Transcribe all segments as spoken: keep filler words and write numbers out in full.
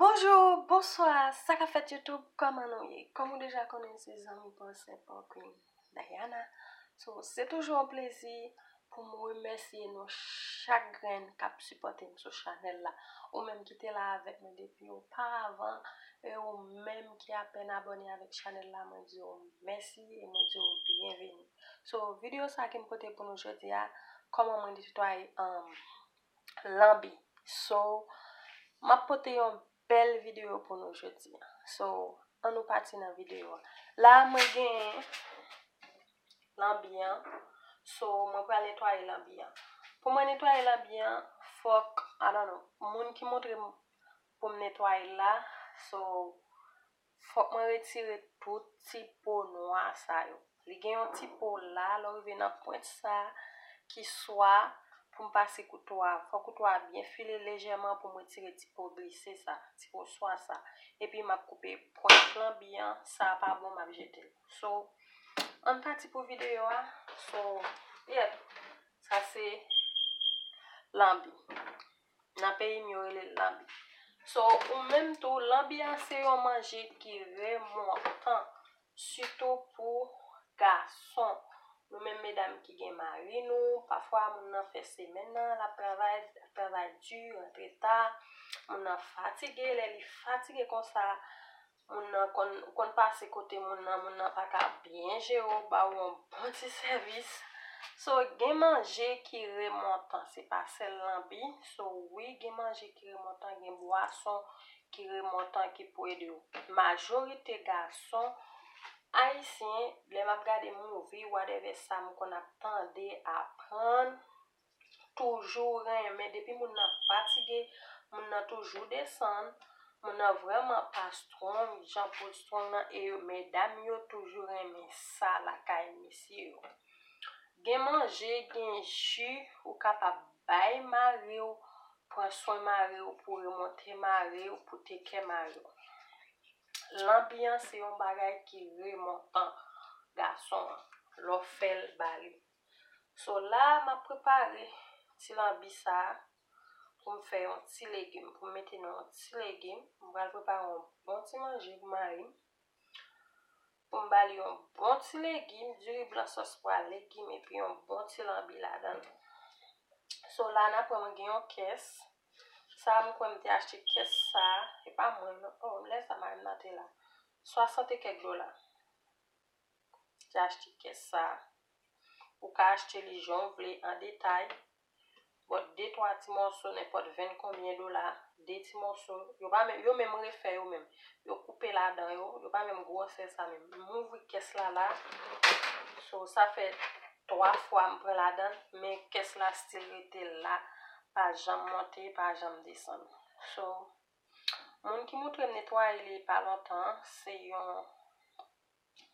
Bonjou, bonswa, sa k ap fèt YouTube, kòman nou ye? Kòm ou deja konnen, se zanmi pa w, se pa w Queen Diana. So, se toujou yon plezi pou m remèsye nou chak grenn k ap sipòte m sou chanèl la. Ou menm ki te la avèk mwen depi oparavan, e ou menm ki apèn abòne avèk chanèl la, mwen di w mèsi e mwen di w byenveni. So, videyo sa ke m pote pou nou jodi a, kòman mwen netwaye, um, lanbi. So, m ap pote yon bèl videyo pou nou jodi a. So, ann nou pati nan videyo a. La, mwen gen lanbi an. So, mwen pral netwaye lanbi an. Pou mwen netwaye lanbi an, fòk, I don't know, moun ki montre m pou m netwaye l la, so, fòk mwen retire tout ti po nwa sa yo. Li gen yon ti po la, lè w rive nan pwent sa, ki swa pou m pase kouto a. Fò kouto a byen file lejèman pou m retire ti po glise sa, ti po swa sa. Epi m ap koupe pwent lanbi an, sa a pa bon, m ap jete l. So, ann pati pou videyo a. So, yeah, sa se lanbi. Nan peyi m, yo rele l lanbi. So, ou menm tou, lanbi a se yon manje ki remontan, sitou pou gason. Nou menm medam ki gen mari nou, pafwa moun nan fè semèn nan, l ap travay, l ap travay di, rantre ta, moun nan fatige, lè li fatige konsa, moun nan konn, ou konn pase kote moun nan, moun nan pa ka byen jere w, ba w yon bon ti sèvis. So, gen manje ki remontan, se pa sèl lanbi. So, wi, gen manje ki remontan, gen bwason ki remontan ki pou ede w. Majorite gason ayisyen, lè m ap gade movie, whatever sa m konn ap tande, aprann, toujou renmen, depi moun nan fatige, moun nan toujou desann, moun nan vrèman pa strong, jan pou l strong nan, e yo, medam yo toujou renmen sa lakay mesye yo. Gen manje, gen ji, ou kapab bay mari w, pran swen mari w, pou remonte mari w, pou take care mari w. Lanbi an se yon bagay ki remontan gason an, lè w fè l ba li. So, la, m ap prepare ti lanbi sa a pou m fè yon ti legim, pou m mete nan yon ti legim. M pral prepare yon bon ti manje pou mari m. Pou m ba li yon bon ti legim, diri blan, sòs pwa, legim, epi yon bon ti lanbi ladan l. So, la, nan pran mwen gen yon kès. Sa, m kwè m te achte kès sa a. E pa mwen, non. Oh, lè sa, mari m nan te la. Swasant e kèk dola. Te achte kès sa a. Ou ka achte li jan w vle an detay. But de twa ti mòso, nenpòt ven konbyen dola, de ti mòso. Yo pa menm, yo menm refè yo menm. Yo koupe ladan yo, yo pa menm gwosè sa menm. M ouvri kès la la. So, sa fè twa fwa m pran ladan l, men kès la still rete la. Pa janm monte, pa janm desann. So, moun ki montre m netwaye li pa lontan an, se yon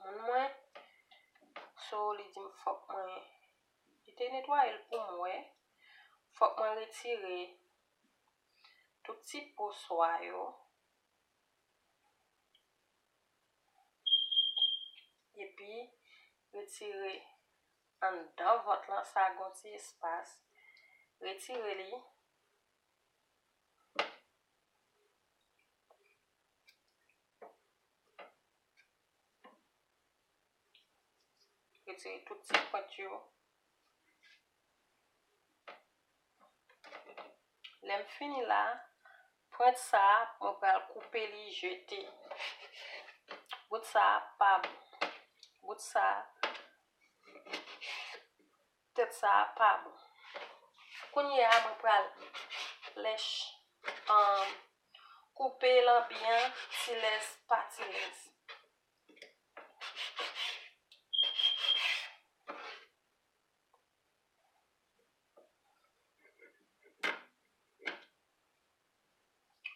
moun mwen. So, li di m fòk mwen, li te netwaye l pou m wè. Fòk mwen retire tout ti po swa yo. Epi, retire anndan vant lan, sa gon ti espas. Retire li. Retire tout ti pwent yo. Lè m fini la, pwent sa a, mwen pral koupe li jete. Bout sa a pa bon. Bout sa a, tèt sa a pa bon. Kounye a, mwen pral lèch, um, koupe lanbi an ti lèz pa ti lèz.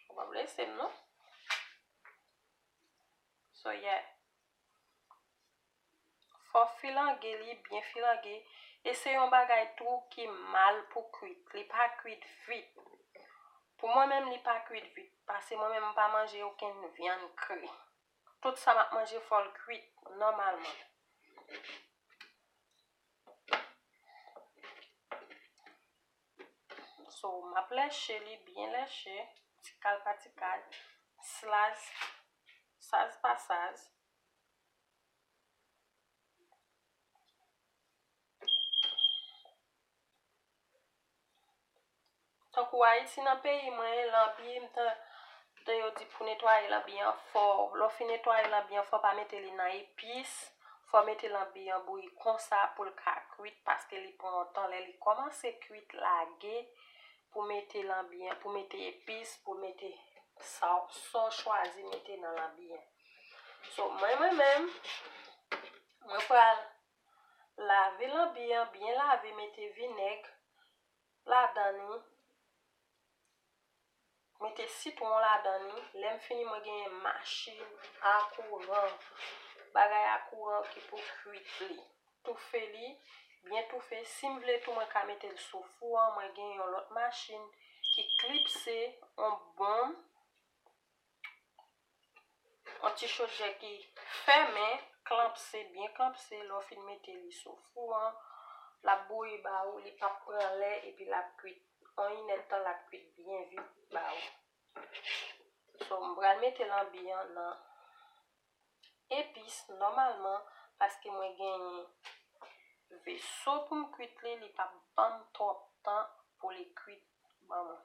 Ou p ap lese m, non. So, yeah. Fò filange li, byen filange. E se yon bagay tou ki mal pou kwit. Li pa kwit vit. Pou mwen menm, li pa kwit vit. Paske mwen menm, m pa manje okenn vyann kri. Tout sa m ap manje, fò l kwit nòmalman. So, m ap lèche li, byen lèche, ti kal pa ti kal. Saz, saz pa saz. Tankou Ayiti, nan peyi mwen, lanbi, m tan-, tan yo di pou netwaye lanbi an, fò, lè w fin netwaye lanbi an, fò w pa mete li nan epis, fò w mete lanbi an bouyi konsa pou l ka kwit, paske li pran yon tan, lè li kòmanse kwit, lage pou mete lanbi an, pou mete epis, pou mete sa w, sa w chwazi mete nan lanbi an. So, mwen, mwen menm, mwen pral lave lanbi an, byen lave, mete vinèg ladan li, mete sitwon ladan li. Lè m fini, mwen genyen machin a kouran, bagay a kouran ki pou kwit li. Toufe li, byen toufe. Si m vle tou, mwen ka mete l sou fou an. Mwen gen yon lòt machin ki klipse, yon bon, yon ti chodyè ki fèmen, klanpse, byen klanpse. Lè w fin mete li sou fou an, l ap bouyi ba ou, li p ap pran lè, epi l ap kwit. Yon inèdtan, l ap kwit byen vit ba ou. So, m pral mete lanbi an nan epis nòmalman, paske mwen genyen veso pou m kwit li, li p ap ban m twòp tan pou li kwit ban mwen.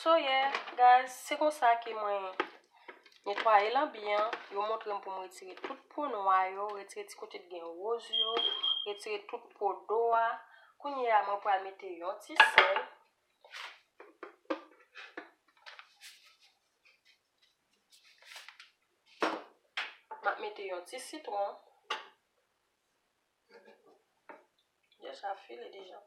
So yeah, guys, se konsa ke mwen netwaye lanbi an. Yo montre m pou m retire tout po nwa yo, retire ti kote ki gen woz yo, retire tout po do a. Kounye a, mwen pral mete yon ti sèl. M ap mete yon ti sitwon. Deja file deja.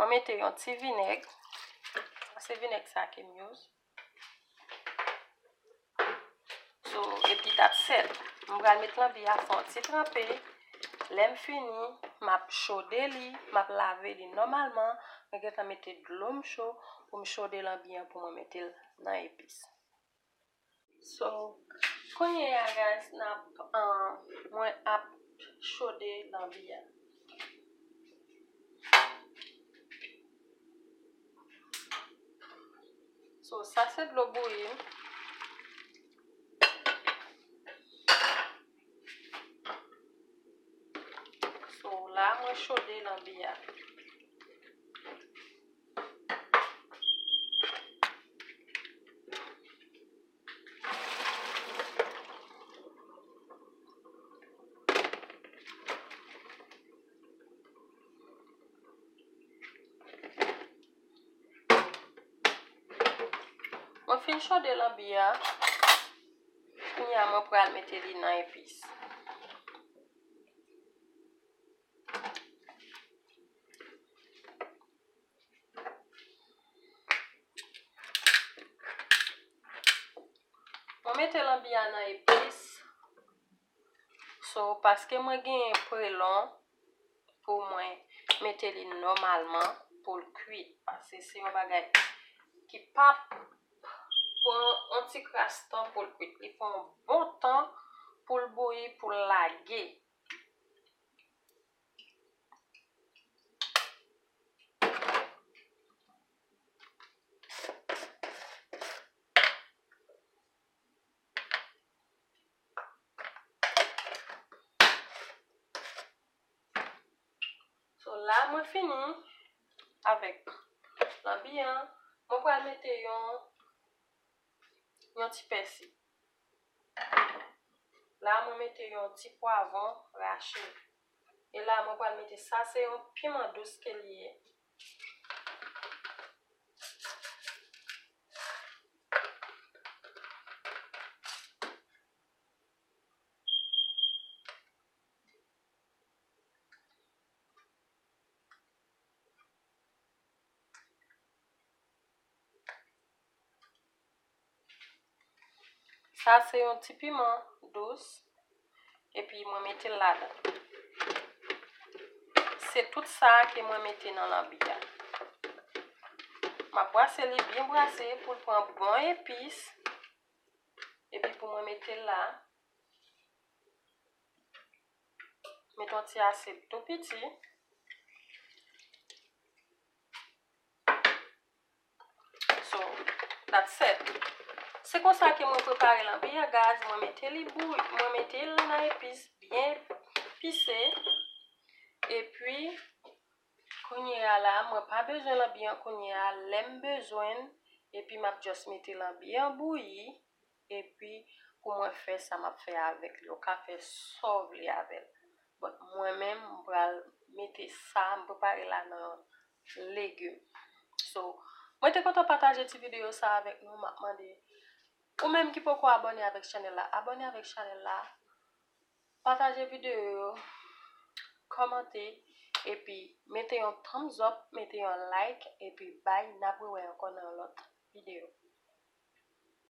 Mwen mete yon ti vinèg. Se vinèg sa ke m use. So, epi that's it. M pral met lanbi a fè yon ti tranpe. Lè m fini, m ap chode li, m ap lave li nòmalman. Mwen gentan mete dlo m cho pou m chode lanbi an pou mwen mete l nan epis. So, kounye a, guys, n ap, um, mwen ap chode lanbi a. So, sa se dlo bouyi. So, la, mwen chode lanbi a. Mwen fin chode lanbi a. Kounye a, mwen pral mete li nan epis. Mwen mete lanbi a nan epis. So, paske mwen genyen prelon pou mwen mete li nòmalman pou l kwit. Paske se yon bagay ki p ap pran yon ti kras tan pou l kwit. Li pran yon bon tan pou l bouyi, pou l lage. So, la, mwen fini avèk lanbi an. Mwen pral mete yon, yon ti pèsi. La, mwen mete yon ti pwavwon rache. E la, mwen pral mete, sa se yon piman dous ke li ye. Sa se yon ti piman dous, epi mwen mete l ladan. Se tout sa ke mwen mete nan lanbi a. M ap brase li byen brase pou l pran bon epis. Epi pou mwen mete l la, mete yon ti asid tou piti. So, that's it. Se konsa ke mwen prepare lanbi an, guys. Mwen mete li bouyi, mwen mete l nan epis byen epise. Epi, kounye a la, mwen pa bezwen lanbi an kounye a, lè m bezwen l, epi m ap just mete lanbi an bouyi, epi pou mwen fè sa m ap fè avèk li. Ou ka fè sa w vle avè l. But mwen menm, m pral mete sa, m prepare la nan legim. So, mwen te kontan pataje ti videyo sa avèk nou. M ap mande ou menm ki poko abòne avèk chanèl la, abòne avèk chanèl la, pataje videyo yo, kòmante, epi mete yon thumbs up, mete yon like, epi bye, n ap rewè ankò nan yon lòt videyo.